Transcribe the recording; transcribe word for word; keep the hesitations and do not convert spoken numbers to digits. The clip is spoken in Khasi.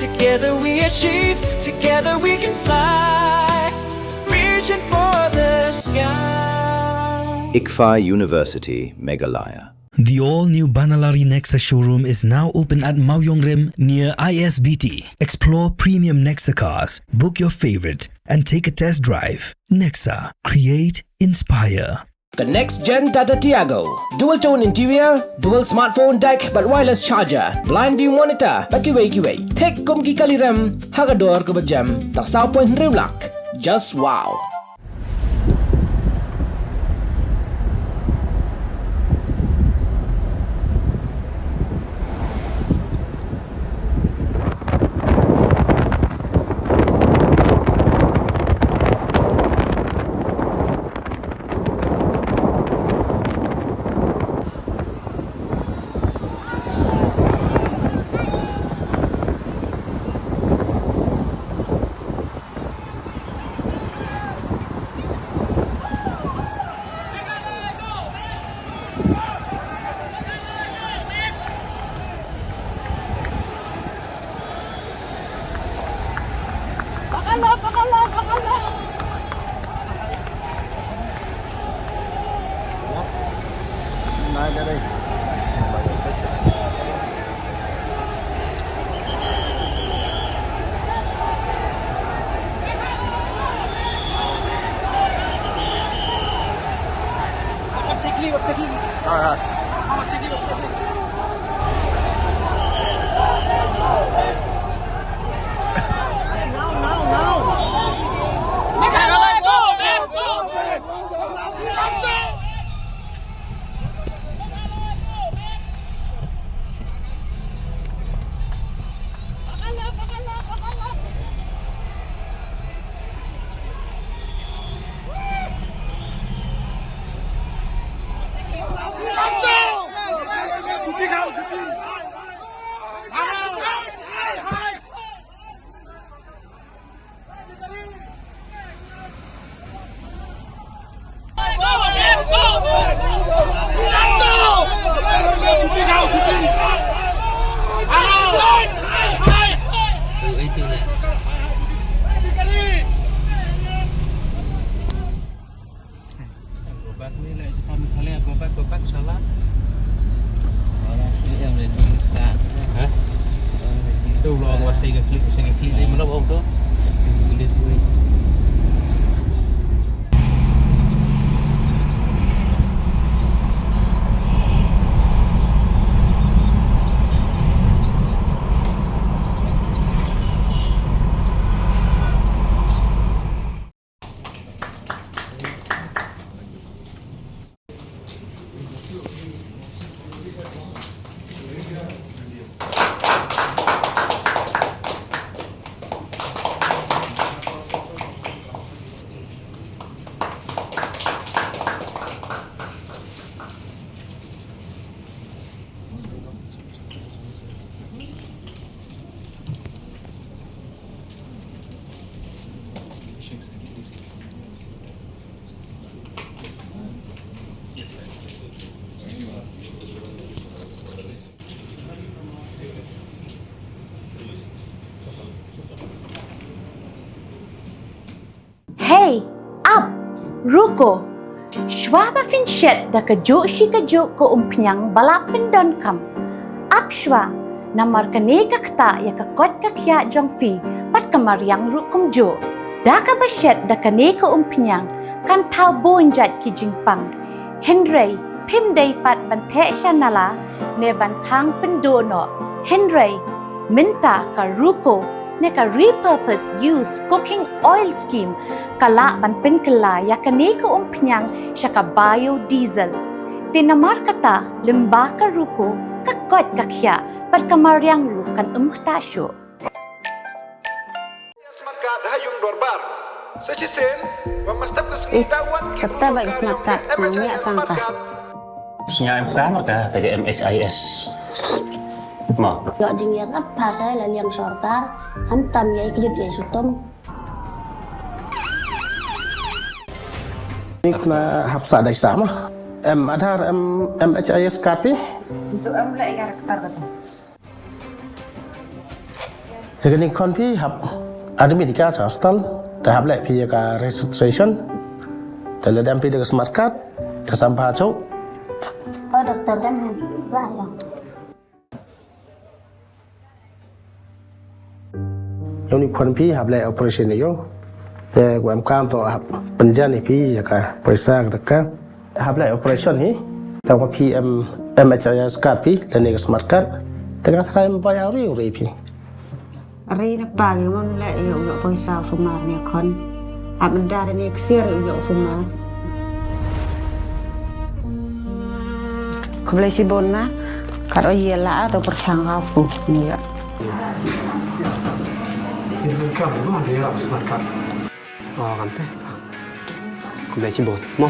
Together we achieve, together we can fly, reaching for the sky. ICFAI University, Meghalaya. The all-new Banalari Nexa showroom is now open at Mawïong Rim near I S B T. Explore premium Nexa cars, book your favorite, and take a test drive. Nexa, create, inspire. Ka next gen Tata Tiago. Dual tone interior, dual smartphone deck bad wireless charger, blind view monitor bad kiwei kiwei. Thik kum ki kali rem ha ka dor kaba jem tang saw point hynriew lak. Just wow. Go back ni, leh jaka Meghalaya, go back, go back, salah. Orang sini yang ready, Kak. Hah? Orang ready. Tu, orang buat saya klik, saya klik, dia melawak tu. Boleh tu. Hey, ap! Ruko! Shuwa ba phin shet da kajuh shi kajuh ka umphniang ba la pyndonkam, ap shuwa, namar kane ka ktah ïa ka koit ka khiah jong phi bad ka mariang ruh kumjuh. Da kaba shet da kane ka umphniang kan thaw bun jait ki jingpang. Hynrei phim dei pat ban theh sha nala ne ban thang pynduh noh. Hynrei mynta ka Ruko ne ka Repurpose Used Cooking Oil Scheme ka lah ban pynkylla ïa kane ka umphniang sha ka biodiesel. Te namar kata, lyngba ka Ruko, ka koit ka khiah bad ka mariang ruh kan ym ktah shuh. Is, kata ba ka smart card, snam ïa sang ka. Sñiaw em ka, ka, ka M H I S. Mo. Ïoh jingïarap ha sa la liang sorkar, khamtam ïa i kjut ïa i sutum. Ni kena hap sa dei sa mo. Em Aadhaar, em M H I S card phi? Itu em leh ïa rektar kata. Te kane khun phi hap admit ïa ka sha hospital, te hap leh phi ïa ka registration, te lada em phi da ka smart card, te sam pha chok. Oh, doctor, kan ba ïa. Ïa une khun phi hap leh operation ïa u. Te u em kam to hap pynjan ïa phi ïa ka poisa ka taka. Hap leh operation hi. Te u phi em, em H I S card phi, lane ka smart card. Te ka trai em ba ïa u ri u ri phi. Ri na pa ngi mon leh ïa u ïoh poisa u sumar ne khun. Ap menda ne ksiar ïa u ïoh sumar. Khublei shibun ma. Kat o ïa la to pyrshang ka fu. Ïa. Ini kan ba dia ap smart card. Oh, kan te. Khublei shibun. Mo.